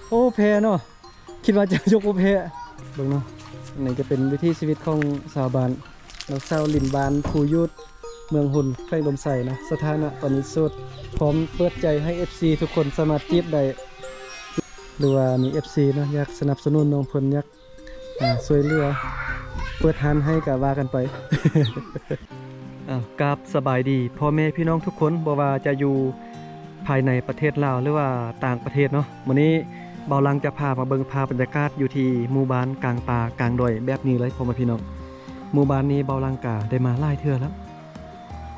ໂອ້ ແພ້ເນາະ ຄິດວ່າຈະຍົກບໍ່ແພ້. ເບິ່ງເນາະ ອັນນີ້ຈະເປັນວິຖີຊີວິດຂອງຊາວບ້ານ ເນາະ ຊາວຫຼິ້ນບ້ານພູຍູດ ເມືອງຮຸນ ແຂວງອຸດົມໄຊເນາະ. ສະຖານະຕອນນີ້ໂສດ ພ້ອມເປີດໃຈໃຫ້ເອັຟຊີທຸກຄົນສາມາດຈີບໄດ້ ຫຼືວ່າມີເອັຟຊີເນາະ ຢາກສະໜັບສະໜູນນ້ອງເພິ່ນ ຢາກ ອ່າ ຊ່ວຍເຫຼືອ ເປີດຮ້ານໃຫ້ກະວ່າກັນໄປ. ອ້າວ ກາບສະບາຍດີພໍ່ແມ່ພີ່ນ້ອງທຸກຄົນ ບໍ່ວ່າຈະຢູ່ພາຍໃນປະເທດລາວ ຫຼືວ່າຕ່າງປະເທດເນາະ. ມື້ນີ້ບ່າວຫຼັງຈະພາມາເບິ່ງພາບບັນຍາກາດຢູ່ທີ່ໝູ່ບ້ານກາງປ່າກາງດອຍແບບນີ້ເລີຍ ພໍ່ແມ່ພີ່ນ້ອງ. ໝູ່ບ້ານນີ້ບ່າວຫຼັງກະໄດ້ມາຫຼາຍເທື່ອແລ້ວ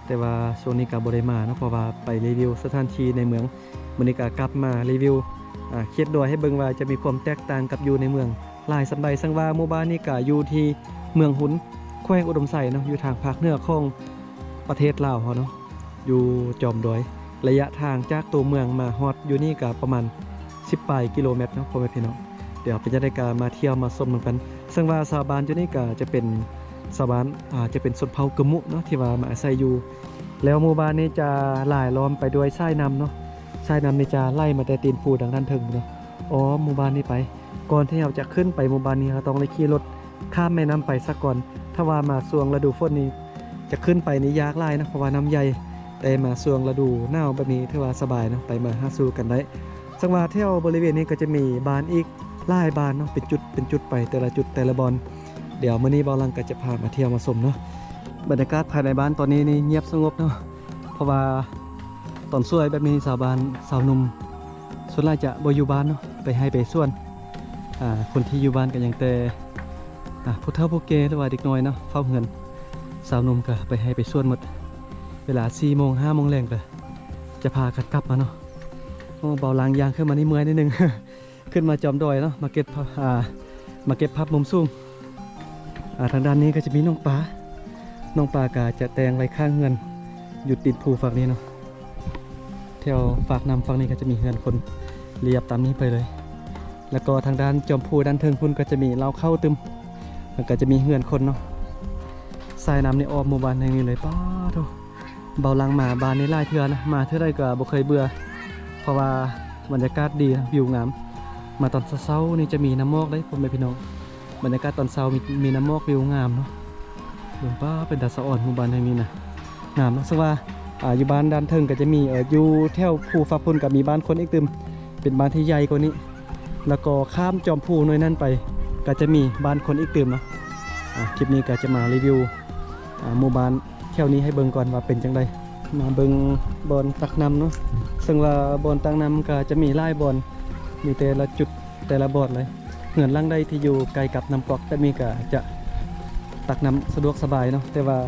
ແຕ່ວ່າຊ່ວງນີ້ກະບໍ່ໄດ້ມາເນາະ ເພາະວ່າໄປຣີວິວສະຖານທີ່ໃນເມືອງ. ມື້ນີ້ກະກັບມາຣີວິວ ອ່າ ເຂດດອຍໃຫ້ເບິ່ງວ່າຈະມີຄວາມແຕກຕ່າງກັບຢູ່ໃນເມືອງຫຼາຍສ່ຳໃດ. ເຊິ່ງວ່າໝູ່ບ້ານນີ້ກະຢູ່ທີ່ເມືອງຮຸນ ແຂວງອຸດົມໄຊເນາະ ຢູ່ທາງພາກເໜືອຂອງປະເທດລາວເຮົາເນາະ ຢູ່ຈອມດອຍ. ໄລຍະທາງຈາກຕົວເມືອງມາຮອດຢູ່ນີ້ກະປະມານສິບປາຍກິໂລແມັດເນາະ ພໍ່ແມ່ພີ່ນ້ອງ. ດຽວເປັນຈັ່ງໃດກະມາທ່ຽວມາຊົມນຳກັນ. ເຊິ່ງວ່າຊາວບ້ານຢູ່ນີ້ກະຈະເປັນຊາວບ້ານ ອ່າ ຈະເປັນຊົນເຜົ່າກຶມມຸເນາະ ທີ່ວ່າມາອາໄສຢູ່. ແລ້ວໝູ່ບ້ານນີ້ຈະລາຍລ້ອມໄປດ້ວຍສາຍນ້ຳເນາະ. ສາຍນ້ຳນີ້ຈະໄຫຼມາແຕ່ຕີນພູທາງດ້ານເທິງເນາະ ອ້ອມໝູ່ບ້ານນີ້ໄປ. ກ່ອນທີ່ເຮົາຈະຂຶ້ນໄປໝູ່ບ້ານນີ້ ເຮົາຕ້ອງໄດ້ຂີ່ລົດຂ້າມແມ່ນ້ຳໄປສາກ່ອນ. ຖ້າວ່າມາຊ່ວງລະດູຝົນນີ້ ຈະຂຶ້ນໄປນີ້ຍາກຫຼາຍເນາະ ເພາະວ່ານ້ຳໃຫຍ່, ແຕ່ມາຊ່ວງລະດູໜາວແບບນີ້ຖືວ່າສະບາຍເນາະ ໄປມາຫາສູ່ກັນໄດ້. ເຊິ່ງວ່າແຖວບໍລິເວນນີ້ກໍຈະມີບ້ານອີກຫຼາຍບ້ານເນາະ ເປັນຈຸດເປັນຈຸດໄປ ແຕ່ລະຈຸດແຕ່ລະບ່ອນ. ດຽວມື້ນີ້ບ່າວຫຼັງກໍຈະພາມາທ່ຽວມາຊົມເນາະ. ບັນຍາກາດພາຍໃນບ້ານຕອນນີ້ນີ້ງຽບສະຫງົບເນາະ ເພາະວ່າຕອນສວຍແບບນີ້ຊາວບ້ານຊາວໜຸ່ມສ່ວນຫຼາຍຈະບໍ່ຢູ່ບ້ານເນາະ ໄປໄຮ່ໄປສວນ. ອ່າ ຄົນທີ່ຢູ່ບ້ານກໍຍັງແຕ່ ອ່າ ຜູ້ເຖົ້າຜູ້ແກ່ ຫຼືວ່າເດັກນ້ອຍເນາະ ເຝົ້າເຮືອນ. ຊາວໜຸ່ມກໍໄປໄຮ່ໄປສວນໝົດ. ເວລາສີ່ໂມງ ຫ້າໂມງແລງກໍຈະພາກັນກັບມາເນາະ. ໂອ້ ບ່າວຫຼັງຍ່າງຂຶ້ນມານີ້ເມື່ອຍໜ້ອຍໜຶ່ງ ຂຶ້ນມາຈອມດອຍເນາະ ມາເກັບພາບ ອ່າ ມາເກັບພາບມຸມສູງ. ອ່າ ທາງດ້ານນີ້ກໍຈະມີໜອງປາ, ໜອງປາກໍຈະແຕ່ງໄວ້ຂ້າງເຮືອນ ຢູ່ຕີນພູຝັ່ງນີ້ເນາະ. ແຖວຟາກນ້ຳຝັ່ງນີ້ກໍຈະມີເຮືອນຄົນລຽບຕາມນີ້ໄປເລີຍ. ແລ້ວກໍທາງດ້ານຈອມພູດ້ານເທິງພຸ້ນກໍຈະມີເລົ້າເຂົ້າຕື່ມ ແລ້ວກໍຈະມີເຮືອນຄົນເນາະ. ສາຍນ້ຳນີ້ອ້ອມໝູ່ບ້ານແຫ່ງນີ້ເລີຍ. ປາໂທ້ ບ່າວຫຼັງມາບ້ານນີ້ຫຼາຍເທື່ອນະ ມາເທື່ອໃດກໍບໍ່ເຄີຍເບື່ອ ເພາະວ່າບັນຍາກາດດີນະ ວິວງາມ. ມາຕອນເຊົ້າໆນີ້ຈະມີນ້ຳໝອກເດ້ ພໍ່ແມ່ພີ່ນ້ອງ. ບັນຍາກາດຕອນເຊົ້າມີ ມີນ້ຳໝອກ ວິວງາມເນາະ. ເບິ່ງ ປາ ເປັນຕາສະອອນ ໝູ່ບ້ານແຫ່ງນີ້ນະ ງາມເນາະ. ເຊິ່ງວ່າ ອ່າ ຢູ່ບ້ານດ້ານເທິງກໍຈະມີ ເອີ ຢູ່ແຖວພູຟາກພຸ້ນກໍມີບ້ານຄົນອີກຕື່ມ ເປັນບ້ານທີ່ໃຫຍ່ກວ່ານີ້. ແລ້ວກໍຂ້າມຈອມພູໜ່ວຍນັ້ນໄປ ກໍຈະມີບ້ານຄົນອີກຕື່ມເນາະ. ອ່າ ຄລິບນີ້ກໍຈະມາຣີວິວ ອ່າ ໝູ່ບ້ານແຖວນີ້ໃຫ້ເບິ່ງກ່ອນວ່າເປັນຈັ່ງໃດ. ມາເບິ່ງບ່ອນຕັກນ້ຳເນາະ. ເຊິ່ງວ່າບ່ອນຕັກນ້ຳກໍຈະມີຫຼາຍບ່ອນ ມີແຕ່ລະຈຸດ ແຕ່ລະບ່ອນເລີຍ. ເຮືອນຫຼັງໃດທີ່ຢູ່ໃກ້ກັບນ້ຳກອກແບບນີ້ກໍຈະຕັກນ້ຳສະດວກສະບາຍເນາະ. ແຕ່ວ່າ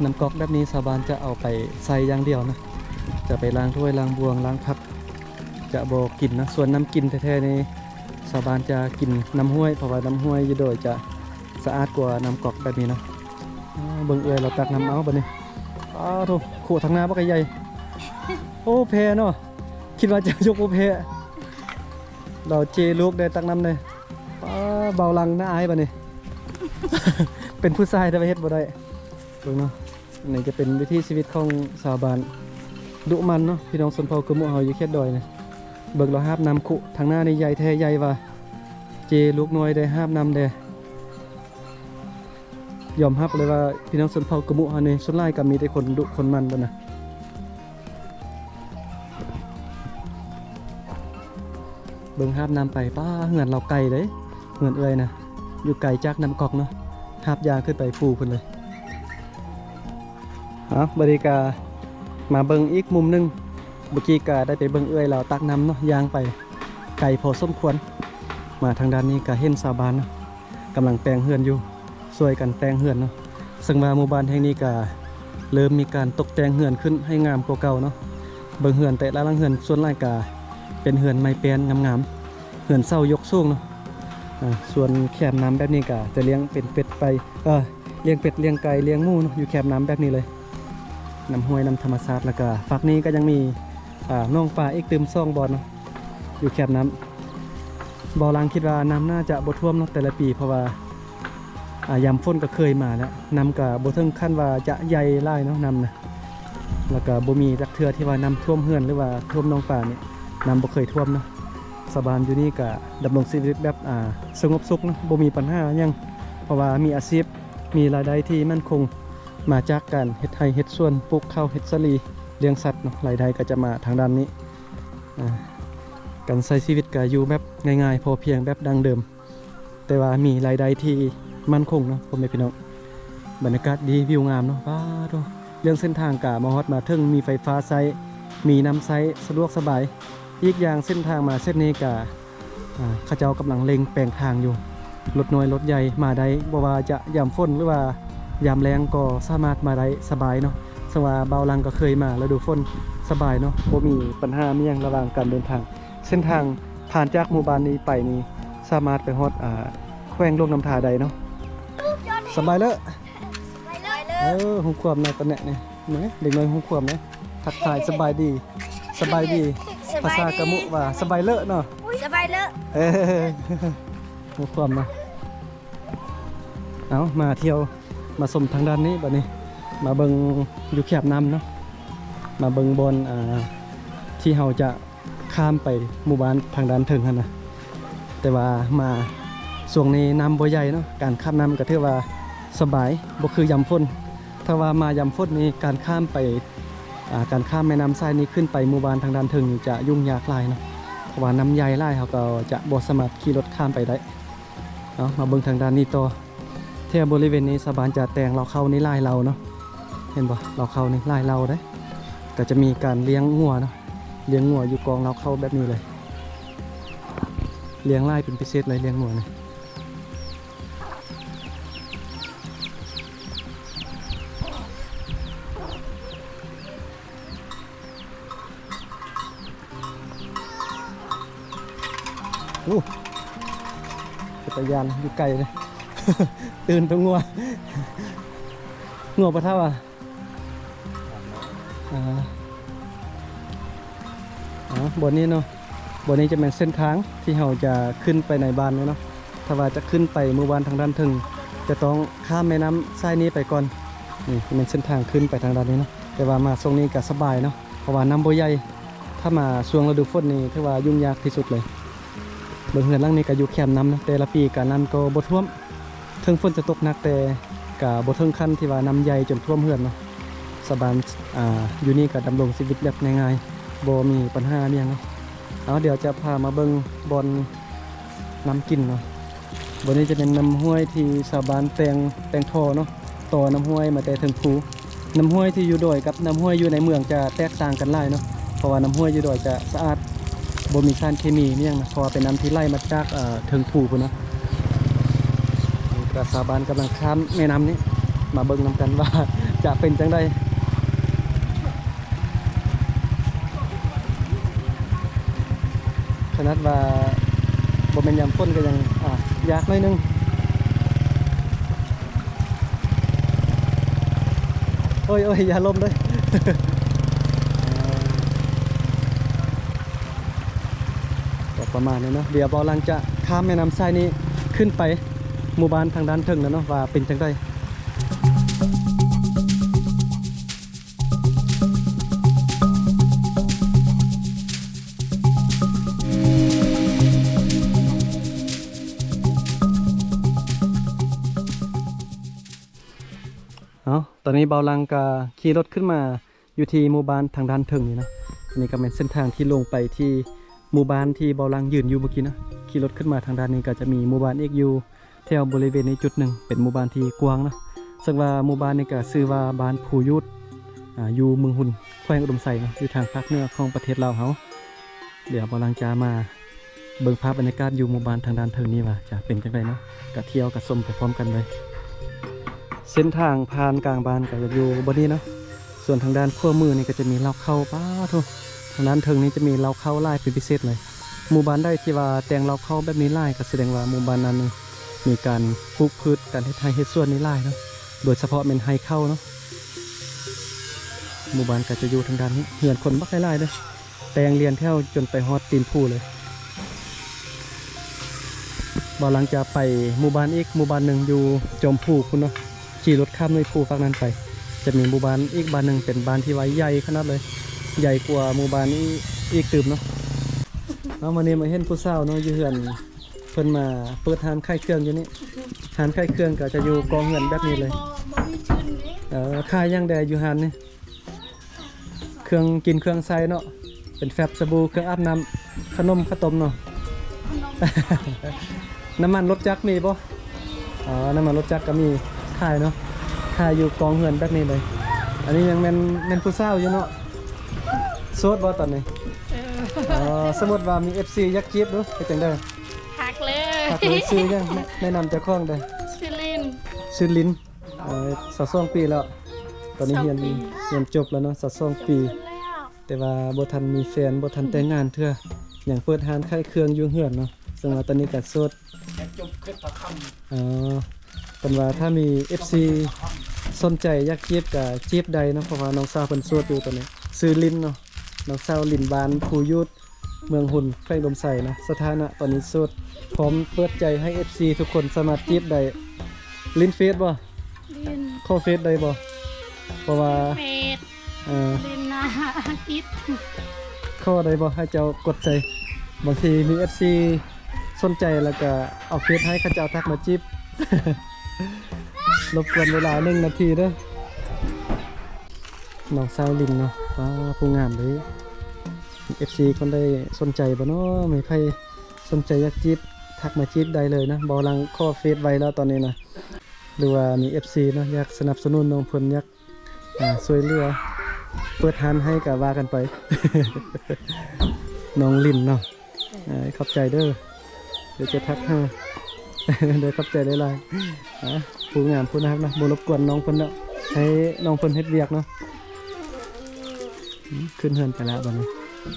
ນ້ຳກອກແບບນີ້ຊາວບ້ານຈະເອົາໄປໃຊ້ຢ່າງດຽວນະ ຈະໄປລ້າງຖ້ວຍລ້າງບ່ວງລ້າງຜັກ ຈະບໍ່ກິນນະ. ສ່ວນນ້ຳກິນແທ້ໆນີ້ ຊາວບ້ານຈະກິນນ້ຳຫ້ວຍ ເພາະວ່ານ້ຳຫ້ວຍຢູ່ດອຍຈະສະອາດກວ່ານ້ຳກອກແບບນີ້ນະ. ອ້າວ ເບິ່ງເອື້ອຍລາວຕັກນ້ຳເອົາບັດນີ້. ອ້າໂທ້ ໂຄ ທາງໜ້າບັກໃຫຍ່. ໂອ້ ແພ້ເນາະ ຄິດວ່າຈະຍົກບໍ່ແພ້. ລາວເຈລູກໄດ້ຕັກນ້ຳເດ້. ປ້າ ບ່າວຫຼັງໜ້າອາຍບັດນີ້ ເປັນຜູ້ຊາຍແຕ່ວ່າເຮັດບໍ່ໄດ້. ເບິ່ງເນາະ ນີ້ຈະເປັນວິຖີຊີວິດຂອງຊາວບ້ານ ດຸໝັ່ນເນາະ ພີ່ນ້ອງຊົນເຜົ່າກຶມມຸເຮົາຢູ່ເຂດດອຍນີ້. ເບິ່ງລາວຫາບນ້ຳຄຸ ທາງໜ້ານີ້ໃຫຍ່ແທ້ໃຫຍ່ວ່າ ເຈລູກນ້ອຍໄດ້ຫາບນ້ຳແດ່. ຍອມຮັບເລີຍວ່າພີ່ນ້ອງຊົນເຜົ່າກຶມມຸເຮົານີ້ ສ່ວນຫຼາຍກໍມີແຕ່ຄົນດຸຄົນໝັ່ນເບິດນະ. ເບິ່ງຫາບນ້ຳໄປ ປ້າ ເຮືອນລາວໄກເດ້ ເຮືອນເອື້ອຍນະ ຢູ່ໄກຈາກນ້ຳກອກເນາະ ຫາບຍ່າງຂຶ້ນໄປພູພຸ້ນເລີຍ. ເອົາ ບັດນີ້ກະມາເບິ່ງອີກມຸມໜຶ່ງ. ເມື່ອກີ້ກະໄດ້ໄປເບິ່ງເອື້ອຍລາວຕັກນ້ຳເນາະ ຍ່າງໄປໄກພໍສົມຄວນ. ມາທາງດ້ານນີ້ກະເຫັນຊາວບ້ານເນາະ ກຳລັງແປງເຮືອນຢູ່ ຊ່ວຍກັນແປງເຮືອນເນາະ. ເຊິ່ງວ່າໝູ່ບ້ານແຫ່ງນີ້ກະເລີ່ມມີການຕົກແຕ່ງເຮືອນຂຶ້ນໃຫ້ງາມກວ່າເກົ່າເນາະ. ເບິ່ງເຮືອນແຕ່ລະຫຼັງເຮືອນ ສ່ວນຫຼາຍກະເປັນເຮືອນໄມ້ແປ້ນງາມໆ ເຮືອນເສົາຍົກສູງເນາະ. ອາ ສ່ວນແຄມນ້ຳແບບນີ້ກະຈະລ້ຽງເປັນເປັດໄປ ເອີ ລ້ຽງເປັດລ້ຽງໄກ່ລ້ຽງໝູເນາະ ຢູ່ແຄມນ້ຳແບບນີ້ເລີຍ. ນ້ຳຫ້ວຍນ້ຳທຳມະຊາດ ແລ້ວກະຟາກນີ້ກະຍັງມີ ອາ ໜອງປາອີກຕື່ມສອງບ່ອນເນາະ ຢູ່ແຄມນ້ຳ. ບ່າວຫຼັງຄິດວ່ານ້ຳໜ້າຈະບໍ່ຖ້ວມເນາະແຕ່ລະປີ ເພາະວ່າ ອາ ຍາມຝົນກໍເຄີຍມາແລ້ວ ນ້ຳກໍບໍ່ເຖິງຂັ້ນວ່າຈະໃຫຍ່ຫຼາຍເນາະ ນ້ຳນະ. ແລ້ວກໍບໍ່ມີຈັກເທື່ອທີ່ວ່ານ້ຳຖ້ວມເຮືອນ ຫຼືວ່າຖ້ວມໜອງປານີ້ ນ້ຳບໍ່ເຄີຍຖ້ວມເນາະ. ຊາວບ້ານຢູ່ນີ້ກະດຳລົງຊີວິດແບບ ອ່າ ສະຫງົບສຸກເນາະ ບໍ່ມີປັນຫາຫຍັງ ເພາະວ່າມີອາຊີບ ມີລາຍໄດ້ທີ່ໝັ້ນຄົງ ມາຈາກການເຮັດໄຮ່ເຮັດສວນ ປູກເຂົ້າເຮັດສາລີ ລ້ຽງສັດເນາະ ລາຍໄດ້ກໍຈະມາທາງດ້ານນີ້. ອ່າ ການໃຊ້ຊີວິດກໍຢູ່ແບບງ່າຍໆ ພໍພຽງ ແບບດັ້ງເດີມ ແຕ່ວ່າມີລາຍໄດ້ທີ່ໝັ້ນຄົງເນາະ ພໍ່ແມ່ພີ່ນ້ອງ. ບັນຍາກາດດີ ວິວງາມເນາະ ປາດໂທ້. ເລື່ອງເສັ້ນທາງກະມາຮອດມາເຖິງ ມີໄຟຟ້າໃຊ້ ມີນ້ຳໃຊ້ ສະດວກສະບາຍ. ອີກຢ່າງເສັ້ນທາງມາເສັ້ນນີ້ກະ ອ່າ ເຂົາເຈົ້າກຳລັງເລັ່ງແປງທາງຢູ່ ລົດນ້ອຍລົດໃຫຍ່ມາໄດ້ ບໍ່ວ່າຈະຍາມຝົນ ຫຼືວ່າຍາມແລ້ງກໍສາມາດມາໄດ້ສະບາຍເນາະ. ເຊິ່ງວ່າບ່າວຫຼັງກໍເຄີຍມາລະດູຝົນ ສະບາຍເນາະ ບໍ່ມີປັນຫາມີຫຍັງລະຫວ່າງການເດີນທາງ. ເສັ້ນທາງຜ່ານຈາກໝູ່ບ້ານນີ້ໄປນີ້ ສາມາດໄປຮອດ ອ່າ ແຂວງຫຼວງນ້ຳທາໄດ້ເນາະ. ສະບາຍເລີ. ເອີ ຮູ້ຄວາມເນາະ ຕອນນີ້ນີ້ ເດັກນ້ອຍຮູ້ຄວາມເນາະ ທັກທາຍສະບາຍດີ ສະບາຍດີ ສະບາຍດີ ພາສາກະມຸວ່າສະບາຍເລີເນາະ ສະບາຍເລີ. ເອີ ຮູ້ຄວາມເນາະ. ເອົາ ມາທ່ຽວ ມາຊົມທາງດ້ານນີ້ ບັດນີ້ມາເບິ່ງຢູ່ແຄມນ້ຳເນາະ ມາເບິ່ງບ່ອນ ອ່າ ທີ່ເຮົາຈະ ຂ້າມໄປໝູ່ບ້ານທາງດ້ານເທິງຫັ້ນນະ. ແຕ່ວ່າມາຊ່ວງນີ້ນ້ຳບໍ່ໃຫຍ່ເນາະ ການຂ້າມນ້ຳກໍຖືວ່າສະບາຍ ບໍ່ຄືຍາມຝົນ. ຖ້າວ່າມາຍາມຝົນນີ້ ການຂ້າມໄປ ອ່າ ການຂ້າມແມ່ນ້ຳສາຍນີ້ ຂຶ້ນໄປໝູ່ບ້ານທາງດ້ານເທິງນີ້ ຈະຫຍຸ້ງຍາກຫຼາຍເນາະ ເພາະວ່ານ້ຳໃຫຍ່ຫຼາຍ ເຮົາກໍຈະບໍ່ສາມາດຂີ່ລົດຂ້າມໄປໄດ້. ເອົາ ມາເບິ່ງທາງດ້ານນີ້ຕໍ່. ແຖວບໍລິເວນນີ້ ຊາວບ້ານຈະແຕ່ງເລົ້າເຂົ້ານີ້ຫຼາຍເລົ້າເນາະ ເຫັນບໍ່? ເລົ້າເຂົ້ານີ້ຫຼາຍເລົ້າເດ້. ກໍຈະມີການລ້ຽງງົວເນາະ ລ້ຽງງົວຢູ່ກອງເລົ້າເຂົ້າແບບນີ້ເລີຍ ລ້ຽງຫຼາຍເປັນພິເສດເລີຍ ລ້ຽງງົວນີ້. ໂອ້ ເປັນຕາຢ້ານ ຢູ່ໄກເດ້ ຕື່ນຕົວງົວ ງົວປະເທົາອະ. ອ່າ ອ່າ ບ່ອນນີ້ເນາະ ບ່ອນນີ້ຈະແມ່ນເສັ້ນທາງທີ່ເຮົາຈະຂຶ້ນໄປໃນບ້ານເລີຍເນາະ. ຖ້າວ່າຈະຂຶ້ນໄປໝູ່ບ້ານທາງດ້ານເທິງ ຈະຕ້ອງຂ້າມແມ່ນ້ຳສາຍນີ້ໄປກ່ອນ. ນີ້ແມ່ນເສັ້ນທາງຂຶ້ນໄປທາງດ້ານນີ້ເນາະ ແຕ່ວ່າມາຊ່ວງນີ້ກໍສະບາຍເນາະ ເພາະວ່ານ້ຳບໍ່ໃຫຍ່. ຖ້າມາຊ່ວງລະດູຝົນນີ້ ຖືວ່າຫຍຸ້ງຍາກທີ່ສຸດເລີຍ. ເບິ່ງເຮືອນຫຼັງນີ້ກໍຢູ່ແຄມນ້ຳເນາະ ແຕ່ລະປີການ້ຳກໍບໍ່ຖ້ວມ ເຖິງຝົນຈະຕົກໜັກ ແຕ່ກະບໍ່ເຖິງຂັ້ນທີ່ວ່ານ້ຳໃຫຍ່ຈົນຖ້ວມເຮືອນເນາະ. ຊາວບ້ານ ອ່າ ຢູ່ນີ້ກະດຳລົງຊີວິດແບບງ່າຍໆ ບໍ່ມີປັນຫາອີ່ຫຍັງເນາະ. ເອົາ ດຽວຈະພາມາເບິ່ງບ່ອນນ້ຳກິນເນາະ. ບ່ອນນີ້ຈະເປັນນ້ຳຫ້ວຍທີ່ຊາວບ້ານແຕ່ງ ແຕ່ງທໍ່ເນາະ ຕໍ່ນ້ຳຫ້ວຍມາແຕ່ເທິງພູ. ນ້ຳຫ້ວຍທີ່ຢູ່ດອຍກັບນ້ຳຫ້ວຍຢູ່ໃນເມືອງຈະແຕກຕ່າງກັນຫຼາຍເນາະ ເພາະວ່ານ້ຳຫ້ວຍຢູ່ດອຍຈະສະອາດ ບໍ່ມີສານເຄມີມີຫຍັງນະ ເພາະວ່າເປັນນ້ຳທີ່ໄຫຼມາຈາກ ເອີ ເທິງພູພຸ້ນນະ. ນີ້ກໍຊາວບ້ານກຳລັງຂ້າມແມ່ນ້ຳນີ້ ມາເບິ່ງນຳກັນວ່າຈະເປັນຈັ່ງໃດ. ຂະໜາດວ່າບໍ່ແມ່ນຍາມຝົນກໍຍັງ ອ່າ ຍາກໜ້ອຍໜຶ່ງ. ໂອ້ຍ ໂອ້ຍ ຢ່າລົ້ມເດີ້. ກໍປະມານນີ້ເນາະ ດຽວເບົາຫຼັງຈະຂ້າມແມ່ນ້ຳສາຍນີ້ຂຶ້ນໄປໝູ່ບ້ານທາງດ້ານເທິງແລ້ວເນາະ ວ່າເປັນຈັ່ງໃດ. ເອົາ ຕອນນີ້ເບົາຫຼັງກະຂີ່ລົດຂຶ້ນມາຢູ່ທີ່ໝູ່ບ້ານທາງດ້ານເທິງນີ້ເນາະ. ອັນນີ້ກໍແມ່ນເສັ້ນທາງທີ່ລົງໄປທີ່ໝູ່ບ້ານທີ່ເບົາຫຼັງຢືນຢູ່ເມື່ອກີ້ເນາະ. ຂີ່ລົດຂຶ້ນມາທາງດ້ານນີ້ກໍຈະມີໝູ່ບ້ານອີກຢູ່ ແຖວບໍລິເວນນີ້ຈຸດໜຶ່ງ ເປັນໝູ່ບ້ານທີ່ກວ້າງເນາະ. ເຊິ່ງວ່າໝູ່ບ້ານນີ້ກໍຊື່ວ່າບ້ານພູຢູດ ອ່າ ຢູ່ເມືອງຮຸນ ແຂວງອຸດົມໄຊເນາະ ຢູ່ທາງພາກເໜືອຂອງປະເທດລາວເຮົາ. ດຽວເບົາຫຼັງຈະມາເບິ່ງພາບບັນຍາກາດຢູ່ໝູ່ບ້ານທາງດ້ານເທິງນີ້ວ່າຈະເປັນຈັ່ງໃດເນາະ. ກະທ່ຽວກະຊົມໄປພ້ອມກັນເລີຍ. ເສັ້ນທາງຜ່ານກາງບ້ານກໍຈະຢູ່ບ່ອນນີ້ເນາະ. ສ່ວນທາງດ້ານຂວາມືນີ້ກໍຈະມີເລົ້າເຂົ້າ ປາໂທ້ ທາງດ້ານເທິງນີ້ຈະມີເລົ້າເຂົ້າຫຼາຍເປັນພິເສດເລີຍ. ໝູ່ບ້ານໃດທີ່ວ່າແຕ່ງເລົ້າເຂົ້າແບບນີ້ຫຼາຍ ກໍສະແດງວ່າໝູ່ບ້ານນັ້ນນີ້ມີການປູກພືດ ການເຮັດໄຮ່ເຮັດສວນນີ້ຫຼາຍເນາະ ໂດຍສະເພາະແມ່ນໄຮ່ເຂົ້າເນາະ. ໝູ່ບ້ານກໍຈະຢູ່ທາງດ້ານນີ້ ເຮືອນຄົນບັກຫຼາຍໆເດີ້ ແຕ່ງລຽນແຖວຈົນໄປຮອດຕີນພູເລີຍ. ເບົາຫຼັງຈະໄປໝູ່ບ້ານອີກໝູ່ບ້ານໜຶ່ງຢູ່ຈອມພູພຸ້ນເນາະ. ຂີ່ລົດຂ້າມໜ້ອຍພູຝັ່ງນັ້ນໄປ ຈະມີໝູ່ບ້ານອີກບ້ານໜຶ່ງ ເປັນບ້ານທີ່ວ່າໃຫຍ່ຂະໜາດເລີຍ ໃຫຍ່ກວ່າໝູ່ບ້ານນີ້ອີກຕື່ມເນາະ. ເນາະ ມື້ນີ້ມາເຫັນຜູ້ສາວເນາະ ຢູ່ເຮືອນ ເພິ່ນມາເປີດຮ້ານຂາຍເຄື່ອງຢູ່ນີ້. ຮ້ານຂາຍເຄື່ອງກໍຈະຢູ່ກອງເຮືອນແບບນີ້ເລີຍ. ເອີ ຂາຍຫຍັງແດ່ຢູ່ຮ້ານນີ້? ເຄື່ອງກິນເຄື່ອງໃຊ້ເນາະ ເປັນແຟັບ ສະບູ ເຄື່ອງອາບນ້ຳ ຂະໜົມ ເຂົ້າຕົ້ມເນາະ. ນ້ຳມັນລົດຈັກມີບໍ່? ອໍ ນ້ຳມັນລົດຈັກກໍມີຂາຍເນາະ ຂາຍຢູ່ກອງເຮືອນແບບນີ້ເລີຍ. ອັນນີ້ຍັງແມ່ນ ແມ່ນຜູ້ສາວຢູ່ເນາະ. ໂສດບໍ່ຕອນນີ້? ເອີ ອໍ ສົມມຸດວ່າມີເອັຟຊີຢາກຈີບດູ ເຮັດຈັ່ງໃດ? ທັກເລີຍ ທັກເລີຍ. ຊື່ຫຍັງ? ແນະນຳເຈົ້າຂອງເດີ້. ຊື່ລິນ. ຊື່ລິນ. ເອີ ຊາວສອງປີແລ້ວ ຕອນນີ້ຮຽນ ສອງປີ ຮຽນຈົບແລ້ວເນາະ ຊາວສອງປີ ແຕ່ວ່າບໍ່ທັນມີແຟນ ບໍ່ທັນແຕ່ງງານເທື່ອ ຍັງເປີດຮ້ານຂາຍເຄື່ອງຢູ່ເຮືອນເນາະ. ເຊິ່ງວ່າຕອນນີ້ກໍໂສດ ຍັງຈົບຂຶ້ນປະຄຳ. ອໍ ເພິ່ນວ່າຖ້າມີເອັຟຊີສົນໃຈຢາກຈີບກໍຈີບໄດ້ເນາະ ເພາະວ່ານ້ອງສາວເພິ່ນໂສດຢູ່ຕອນນີ້. ຊື່ລິນເນາະ ນ້ອງສາວລິນ ບ້ານພູຢູດ ເມືອງຮຸນ ແຂວງອຸດົມໄຊເນາະ. ສະຖານະຕອນນີ້ໂສດ ພ້ອມເປີດໃຈໃຫ້ເອັຟຊີທຸກຄົນສາມາດຈີບໄດ້. ຫຼິ້ນເຟສບໍ່? ຫຼິ້ນ. ຂໍເຟສໄດ້ບໍ່? ເພາະວ່າ ເຟສ ເອີ ຫຼິ້ນນາ ອາທິດ. ຂໍໄດ້ບໍ່? ໃຫ້ເຈົ້າກົດໃສ່ ບາງທີມີເອັຟຊີສົນໃຈ ແລ້ວກະເອົາເຟສໃຫ້ເຂົາເຈົ້າທັກມາຈີບ. ລົບກວນເວລາໜຶ່ງນາທີເດີ້. ນ້ອງສາວລິນເນາະ ວ້າ ຜູ້ງາມເດ້. ເອັຟຊີຄົນໃດສົນໃຈບໍ່ເນາະ? ມີໃຜສົນໃຈຢາກຈີບ ທັກມາຈີບໄດ້ເລີຍນະ. ເບົາຫຼັງຂໍເຟສໄວ້ແລ້ວຕອນນີ້ນະ ຫຼືວ່າມີເອັຟຊີເນາະ ຢາກສະໜັບສະໜູນນ້ອງເພິ່ນ ຢາກ ອາ ຊ່ວຍເຫຼືອ ເປີດຮ້ານໃຫ້ກໍວ່າກັນໄປ. ນ້ອງລິນເນາະ ເອີ ຂອບໃຈເດີ້. ດຽວຈະທັກຫາເດີ້ ຂອບໃຈຫຼາຍໆ. ອາ ຜູ້ງາມຜູ້ໜ້າຮັກເນາະ ບໍ່ລົບກວນນ້ອງເພິ່ນເນາະ ໃຫ້ນ້ອງເພິ່ນເຮັດວຽກເນາະ. ອືມ ຂຶ້ນເຮືອນໄປແລ້ວບັດນີ້.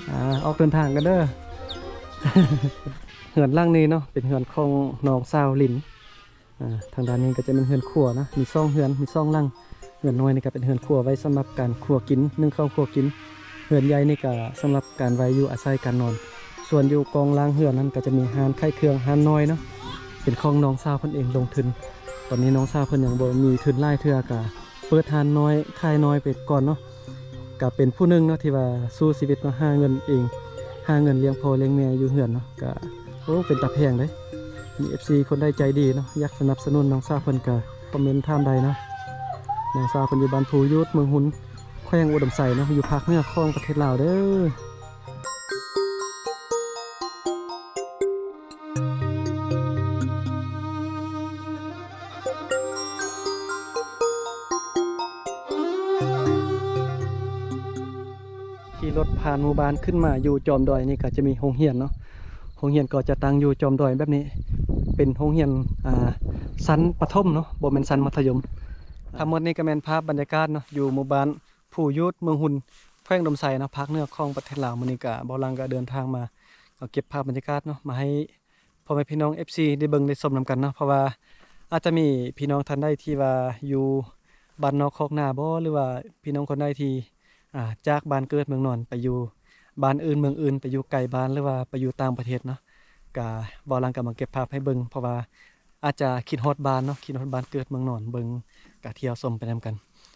ອາ ອອກເດີນທາງກັນເດີ້. ເຮືອນຫຼັງນີ້ເນາະ ເປັນເຮືອນຂອງນ້ອງສາວລິນ. ອາ ທາງດ້ານນີ້ກໍຈະແມ່ນເຮືອນຄົວນະ ມີສອງເຮືອນ ມີສອງຫຼັງ. ເຮືອນນ້ອຍນີ້ກໍເປັນເຮືອນຄົວໄວ້ສຳລັບການຄົວກິນ ໜຶ້ງເຂົ້າຄົວກິນ. ເຮືອນໃຫຍ່ນີ້ກໍສຳລັບການໄວ້ຢູ່ອາໄສການນອນ. ສ່ວນຢູ່ກອງລ່າງເຮືອນນັ້ນກໍຈະມີຮ້ານຂາຍເຄື່ອງ ຮ້ານນ້ອຍເນາະ ເປັນຂອງນ້ອງສາວເພິ່ນເອງລົງທຶນ. ຕອນນີ້ນ້ອງສາວເພິ່ນຍັງບໍ່ມີທຶນຫຼາຍເທື່ອ ກໍເປີດຮ້ານນ້ອຍຂາຍນ້ອຍໄປກ່ອນເນາະ. ກໍເປັນຜູ້ໜຶ່ງເນາະ ທີ່ວ່າສູ້ຊີວິດເນາະ ຫາເງິນເອງ ຫາເງິນລ້ຽງພໍ່ລ້ຽງແມ່ຢູ່ເຮືອນເນາະ. ກໍ ໂອ້ ເປັນຕາແພງເດ້. ມີເອັຟຊີຄົນໃດໃຈດີເນາະ ຢາກສະໜັບສະໜູນນ້ອງສາວເພິ່ນ ກໍຄອມເມັນຖາມໄດ້ເນາະ. ນ້ອງສາວເພິ່ນຢູ່ບ້ານພູຢູດ ເມືອງຮຸນ ແຂວງອຸດົມໄຊເນາະ ຢູ່ພາກເໜືອຂອງປະເທດລາວເດີ້. ຂີ່ລົດຜ່ານໝູ່ບ້ານຂຶ້ນມາຢູ່ຈອມດອຍນີ້ ກໍຈະມີໂຮງຮຽນເນາະ. ໂຮງຮຽນກໍຈະຕັ້ງຢູ່ຈອມດອຍແບບນີ້ ເປັນໂຮງຮຽນ ອ່າ ຊັ້ນປະຖົມເນາະ ບໍ່ແມ່ນຊັ້ນມັດທະຍົມ. ທັງໝົດນີ້ກໍແມ່ນພາບບັນຍາກາດເນາະ ຢູ່ໝູ່ບ້ານພູຢູດ ເມືອງຮຸນ ແຂວງອຸດົມໄຊເນາະ ພາກເໜືອຂອງປະເທດລາວ. ມື້ນີ້ກໍ ເບົາຫຼັງກໍເດີນທາງມາ ກໍເກັບພາບບັນຍາກາດເນາະ ມາໃຫ້ ພໍ່ແມ່ພີ່ນ້ອງເອັຟຊີໄດ້ເບິ່ງໄດ້ຊົມນຳກັນເນາະ. ເພາະວ່າອາດຈະມີພີ່ນ້ອງທ່ານໃດທີ່ວ່າຢູ່ບ້ານນອກຄອກນາບໍ ຫຼືວ່າພີ່ນ້ອງຄົນໃດທີ່ ອາ ຈາກບ້ານເກີດເມືອງນອນໄປຢູ່ບ້ານອື່ນເມືອງອື່ນ ໄປຢູ່ໄກບ້ານ ຫຼືວ່າໄປຢູ່ຕ່າງປະເທດເນາະ ກະເບົາຫຼັງກະມາເກັບພາບໃຫ້ເບິ່ງ ເພາະວ່າອາດຈະຄິດຮອດບ້ານເນາະ ຄິດຮອດບ້ານເກີດເມືອງນອນ ເບິ່ງກະທ່ຽວຊົມໄປນຳກັນ.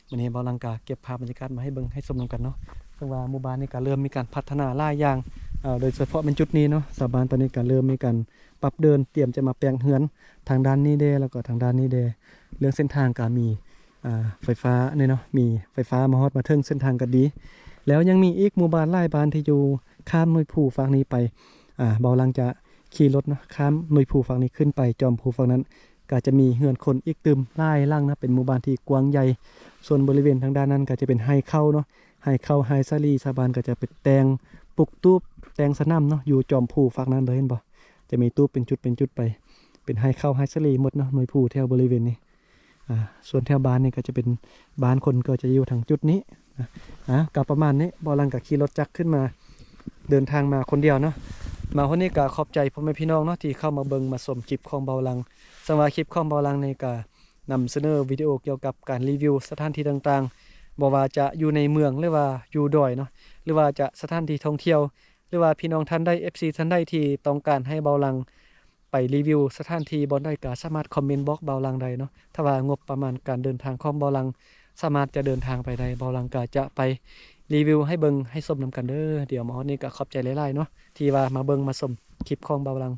ມື້ນີ້ເບົາຫຼັງກະເກັບພາບບັນຍາກາດມາໃຫ້ເບິ່ງໃຫ້ຊົມນຳກັນເນາະ. ເຊິ່ງວ່າໝູ່ບ້ານນີ້ກະເລີ່ມມີການພັດທະນາຫຼາຍຢ່າງ ເອີ ໂດຍສະເພາະແມ່ນຈຸດນີ້ເນາະ ຊາວບ້ານຕອນນີ້ກະເລີ່ມມີການປັບເດີ່ນ ຕຽມຈະມາແປງເຮືອນ ທາງດ້ານນີ້ແດ່ ແລ້ວກໍທາງດ້ານນີ້ແດ່. ເລື່ອງເສັ້ນທາງກະມີ ອາ ໄຟຟ້ານີ້ເນາະ ມີໄຟຟ້າມາຮອດມາເຖິງ ເສັ້ນທາງກະດີ. ແລ້ວຍັງມີອີກໝູ່ບ້ານຫຼາຍບ້ານທີ່ຢູ່ຂ້າມໜ່ວຍພູຟາກນີ້ໄປ ອາ ເບົາຫຼັງຈະ ຂີ່ລົດເນາະ ຂ້າມໜ່ວຍພູຝັ່ງນີ້ຂຶ້ນໄປຈອມພູຝັ່ງນັ້ນ ກະຈະມີເຮືອນຄົນອີກຕື່ມຫຼາຍຫຼັງນະ ເປັນໝູ່ບ້ານທີ່ກວ້າງໃຫຍ່. ສ່ວນບໍລິເວນທາງດ້ານນັ້ນກະຈະເປັນໄຮ່ເຂົ້າເນາະ ໄຮ່ເຂົ້າໄຮ່ສາລີ. ຊາວບ້ານກະຈະໄປແຕ່ງ ປຸກຕູບ ແຕ່ງສະໜາມເນາະ ຢູ່ຈອມພູຝັ່ງນັ້ນເລີຍ ເຫັນບໍ່? ຈະມີຕູບເປັນຈຸດເປັນຈຸດໄປ ເປັນໄຮ່ເຂົ້າໄຮ່ສາລີໝົດເນາະ ໜ່ວຍພູແຖວບໍລິເວນນີ້. ອາ ສ່ວນແຖວບ້ານນີ້ກໍຈະເປັນບ້ານຄົນ ກໍຈະຢູ່ທາງຈຸດນີ້ນະ. ອາ ກໍປະມານນີ້ ເບົາຫຼັງກໍຂີ່ລົດຈັກຂຶ້ນມາ ເດີນທາງມາຄົນດຽວເນາະ. ມາຮອດນີ້ກໍຂອບໃຈພໍ່ແມ່ພີ່ນ້ອງເນາະ ທີ່ເຂົ້າມາເບິ່ງມາຊົມຄລິບຂອງເບົາຫຼັງ. ສຳລັບຄລິບຂອງເບົາຫຼັງນີ້ກໍນຳສະເໜີວິດີໂອກ່ຽວກັບການຣີວິວສະຖານທີ່ຕ່າງໆ ບໍ່ວ່າຈະຢູ່ໃນເມືອງ ຫຼືວ່າຢູ່ດອຍເນາະ ຫຼືວ່າຈະສະຖານທີ່ທ່ອງທ່ຽວ ຫຼືວ່າພີ່ນ້ອງທ່ານໃດ ເອັຟຊີທ່ານໃດທີ່ຕ້ອງການໃຫ້ເບົາຫຼັງ ໄປຣີວິວສະຖານທີ່ບ່ອນໃດກໍສາມາດຄອມເມັນບອກເບົາຫຼັງໄດ້ເນາະ. ຖ້າວ່າງົບປະມານການເດີນທາງຂອງເບົາຫຼັງສາມາດຈະເດີນທາງໄປໄດ້ ເບົາຫຼັງກໍຈະໄປ ຣີວິວໃຫ້ເບິ່ງໃຫ້ຊົມນຳກັນເດີ. ດຽວມາຮອດນີ້ກໍຂອບໃຈຫຼາຍໆເນາະ ທີ່ວ່າມາເບິ່ງມາຊົມຄລິບຂອງບ່າວຫຼັງ.